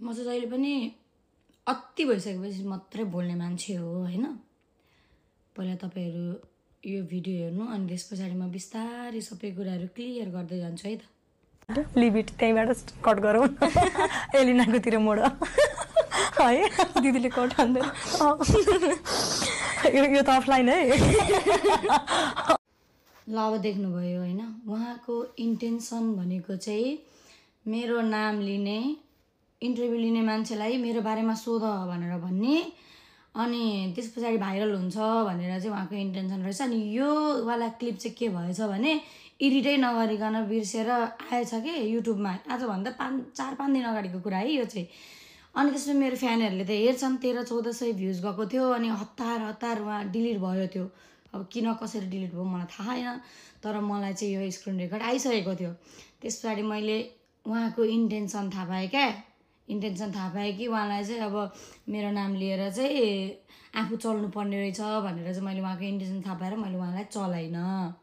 म चाहिँ जहिले पनि अति भइसकेपछि मात्रै बोल्ने मान्छे हो हैन। पहिला तपाईहरु यो भिडियो हेर्नु अनि त्यस पछाडी म बिस्तारै सबै कुराहरु क्लियर गर्दै जान्छु है त। लिभ इट त्यहीबाट कट गरौँ। एलिनाकोतिर मोड है दिदीले कट हान्दैन। यो त अफलाइन है। ल अब देख्नुभयो हैन, उहाँको इन्टेन्सन भनेको चाहिँ मेरो नाम लिने, इन्टरभ्यु लिने मान्छेलाई मेरो बारेमा सोध भनेर भन्ने अनि त्यस पछाडी भाइरल हुन्छ भनेर चाहिँ उहाँको इन्टेन्सन रहेछ। अनि यो वाला क्लिप चाहिँ के भएछ भने एडिटै नगरिकन बिर्सेर आएछ के युट्युबमा। आज भन्दा 4-5 दिन अगाडिको कुरा है यो चाहिँ। अनि त्यसमा मेरो फ्यानहरुले त हेर्छन्, 1300-1400 भ्युज गएको थियो अनि हतार उहाँ डिलिट भयो त्यो। अब किन कसरी डिलिट भयो मलाई थाहा छैन, तर मलाई चाहिँ यो स्क्रिन रेकर्ड आइसकेको थियो। त्यस पछाडी मैले उहाँको इन्टेन्सन थाहा पाएँ क्या। इन्टेन्सन थाहा पाएँ कि उहाँलाई चाहिँ अब मेरो नाम लिएर चाहिँ आफू चल्नु पर्ने रहेछ भनेर चाहिँ मैले उहाँको इन्टेन्सन थाहा पाएर मैले उहाँलाई चलाइनँ।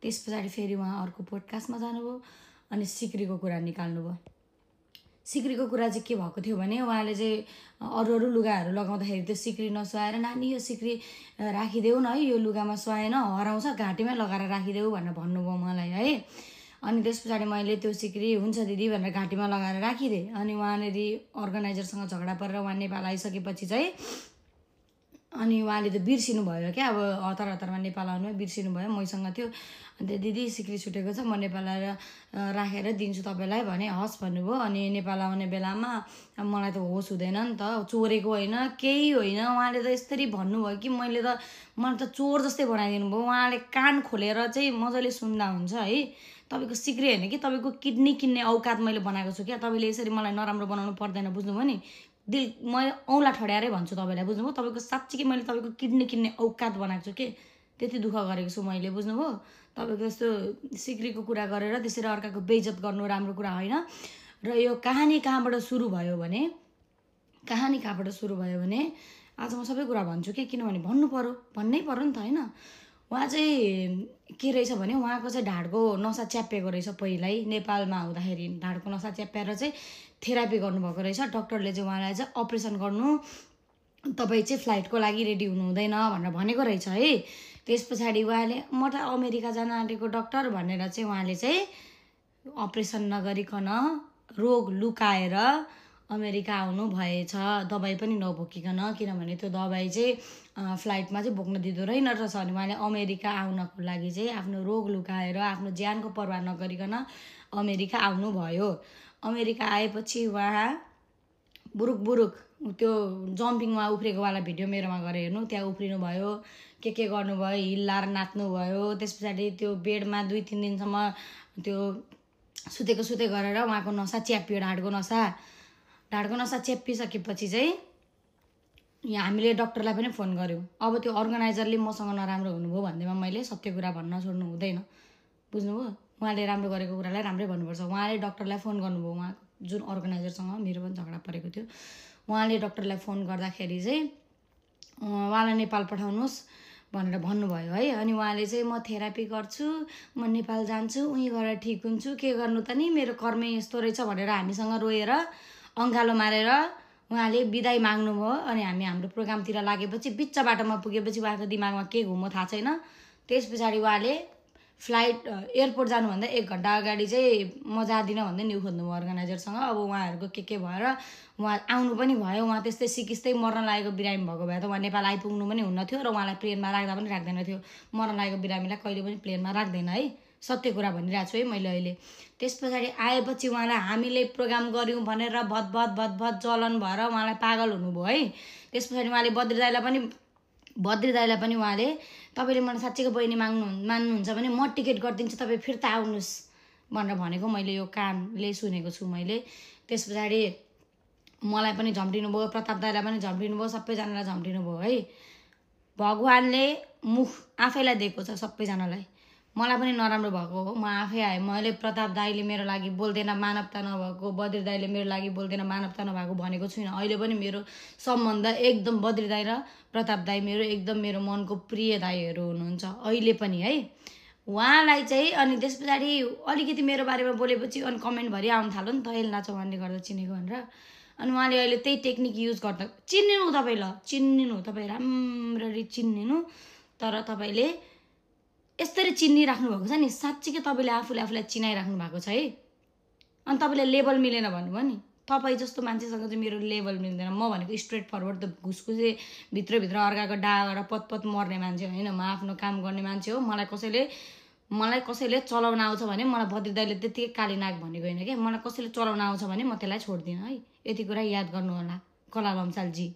त्यस पछाडी फेरि उहाँ अर्को पोडकास्टमा जानुभयो अनि सिक्रीको कुरा निकाल्नुभयो। सिक्रीको कुरा चाहिँ के भएको थियो भने उहाँले चाहिँ अरू लुगाहरू लगाउँदाखेरि त्यो सिक्री नसुहाएर नानी यो सिक्री राखिदेऊ न है, यो लुगामा सुहाएन हराउँछ, घाँटीमै लगाएर राखिदेऊ भनेर भन्नुभयो मलाई है। अनि त्यस पछाडी मैले त्यो सिक्री हुन्छ दिदी भनेर घाँटीमा लगाएर राखिदिएँ। अनि उहाँले अर्गनाइजरसँग झगडा परेर उहाँ नेपाल आइसकेपछि चाहिँ अनि उहाँले त बिर्सिनु भयो क्या। अब हतारमा नेपाल आउनु बिर्सिनु भयो, मसँग थियो। अन्त दिदी सिक्री छुटेको छ, म नेपाल आएर राखेर दिन्छु तपाईँलाई भने हस् भन्नुभयो। अनि नेपाल आउने बेलामा मलाई त होस हुँदैन नि त, चोरेको होइन केही होइन। उहाँले त यसरी भन्नुभयो कि मलाई त चोर जस्तै बनाइदिनु भयो। उहाँले कान खोलेर चाहिँ मजाले सुन्दा हुन्छ है। तपाईँको सिक्री होइन कि तपाईँको किडनी किन्ने औकात मैले बनाएको छु क्या। तपाईँले यसरी मलाई नराम्रो बनाउनु पर्दैन, बुझ्नुभयो नि। दिल म औँला ठड्याएरै भन्छु तपाईँलाई, बुझ्नुभयो। तपाईँको साँच्चीकै मैले तपाईँको किडनी किन्ने औकात बनाएको छु के, त्यति दुःख गरेको छु मैले, बुझ्नुभयो। तपाईँको यस्तो सिक्रीको कुरा गरेर त्यसरी अर्काको बेइज्जत गर्नु राम्रो कुरा होइन। र यो कहानी कहाँबाट सुरु भयो भने आज म सबै कुरा भन्छु के, किनभने भन्नै पर्यो नि त होइन। उहाँ चाहिँ के रहेछ भने उहाँको चाहिँ ढाडको नसा च्याप्पिएको रहेछ। पहिल्यै नेपालमा हुँदाखेरि ढाडको नसा च्याप्प्याएर चाहिँ थेरापी गर्नुभएको रहेछ। डक्टरले चाहिँ उहाँलाई चाहिँ अपरेसन गर्नु, तपाईँ चाहिँ फ्लाइटको लागि रेडी हुनु हुँदैन भनेर भनेको रहेछ है। त्यस पछाडी उहाँले म त अमेरिका जान आँटेको डक्टर भनेर चाहिँ उहाँले चाहिँ अपरेसन नगरिकन रोग लुकाएर अमेरिका आउनु भएछ, दबाई पनि नबोकिकन। किनभने त्यो दबाई चाहिँ फ्लाइटमा चाहिँ बोक्न दिँदो रहेछ। अनि उहाँले अमेरिका आउनको लागि चाहिँ आफ्नो रोग लुकाएर आफ्नो ज्यानको परवाह नगरिकन अमेरिका आउनुभयो। अमेरिका आएपछि उहाँ बुरुक त्यो जम्पिङमा उफ्रेकोवाला भिडियो मेरोमा गएर हेर्नु, त्यहाँ उफ्रिनु भयो, के गर्नुभयो, हिल्लाएर नाच्नुभयो। त्यस पछाडि त्यो बेडमा 2-3 दिनसम्म त्यो सुतेको गरेर उहाँको नसा च्याप्पियो, ढाडको नसा च्याप्पिसकेपछि चाहिँ यहाँ हामीले डक्टरलाई पनि फोन गऱ्यौँ। अब त्यो अर्गनाइजरले मसँग नराम्रो हुनुभयो भन्दैमा मैले सत्य कुरा भन्न छोड्नु हुँदैन, बुझ्नुभयो। उहाँले राम्रो गरेको कुरालाई राम्रै भन्नुपर्छ। उहाँले डक्टरलाई फोन गर्नुभयो, उहाँ जुन अर्गनाइजरसँग मेरो पनि झगडा परेको थियो। उहाँले डक्टरलाई फोन गर्दाखेरि चाहिँ उहाँलाई नेपाल पठाउनुहोस् भनेर भन्नुभयो है। अनि उहाँले चाहिँ म थेरापी गर्छु, म नेपाल जान्छु, उहीँ गएर ठिक हुन्छु, के गर्नु त नि मेरो कर्मै यस्तो रहेछ भनेर हामीसँग रोएर अङ्गालो मारेर उहाँले बिदाई माग्नुभयो। अनि हामी हाम्रो प्रोग्रामतिर लागेपछि बिच बाटोमा पुगेपछि उहाँको दिमागमा के घुम्यो थाहा छैन। त्यस पछाडि उहाँले फ्लाइट एयरपोर्ट जानुभन्दा 1 घन्टा अगाडि चाहिँ म जाँदिनँ भन्दै न्यु खोज्नुभयो अर्गनाइजरसँग। अब उहाँहरूको के भएर उहाँ आउनु पनि भयो। उहाँ त्यस्तै सिकिस्तै मर्न लागेको बिरामी भएको भए त उहाँ नेपाल आइपुग्नु पनि हुन्न थियो र उहाँलाई प्लेनमा राख्दा पनि राख्दैन थियो। मर्न लागेको बिरामीलाई कहिले पनि प्लेनमा राख्दैन है, सत्य कुरा भनिरहेको छु है मैले अहिले। त्यस पछाडि आएपछि उहाँलाई हामीले प्रोग्राम गऱ्यौँ भनेर भत जलन भएर उहाँलाई पागल हुनुभयो है। त्यस पछाडि उहाँले बद्री दाइलाई पनि उहाँले तपाईँले मलाई साँच्चैको बहिनी मान्नुहुन्छ भने म टिकट गरिदिन्छु, तपाईँ फिर्ता आउनुहोस् भनेर भनेको मैले यो कानले सुनेको छु मैले। त्यस पछाडि मलाई पनि झम्टिनु भयो, प्रताप दाइलाई पनि झम्टिनु भयो, सबैजनालाई झम्टिनु भयो है। भगवानले मुख आफैलाई दिएको छ सबैजनालाई। मलाई पनि नराम्रो भएको हो, म आफै आएँ। मैले प्रताप दाइले मेरो लागि बोल्दैन, मानवता नभएको, बद्री दाइले मेरो लागि बोल्दैन, मानवता नभएको भनेको छुइनँ। अहिले पनि मेरो सम्बन्ध एकदम बद्री दाइ र प्रताप दाइ मेरो एकदम मेरो मनको प्रिय दाइहरू हुनुहुन्छ अहिले पनि है। उहाँलाई चाहिँ अनि त्यस पछाडि अलिकति मेरो बारेमा बोलेपछि अनि कमेन्टभरि आउनु थाल्यो नि त एलिना चौहानले गर्दा चिनेको भनेर अनि उहाँले अहिले त्यही टेक्निक युज गर्दा चिन्नु तपाईँ ल चिन्नु तपाईँ राम्ररी चिन्नु तर तपाईँले यसरी चिनिराख्नु भएको छ नि साँच्चीकै तपाईँले आफूलाई चिनाइराख्नु भएको छ है अनि तपाईँले लेभल मिलेन भन्नुभयो नि तपाईँ जस्तो मान्छेसँग चाहिँ मेरो लेभल मिल्दैन म भनेको स्ट्रेट फरवर्ड त घुसघुसे भित्रभित्र अर्काको डाँबाट पतपत मर्ने मान्छे होइन म आफ्नो काम गर्ने मान्छे हो मलाई कसैले चलाउन आउँछ भने मलाई बद्री दाइले त्यतिकै काली नाग भनेको होइन क्या मलाई कसैले चलाउन आउँछ भने म त्यसलाई छोड्दिनँ है यति कुरा याद गर्नु होला कला लम्सालजी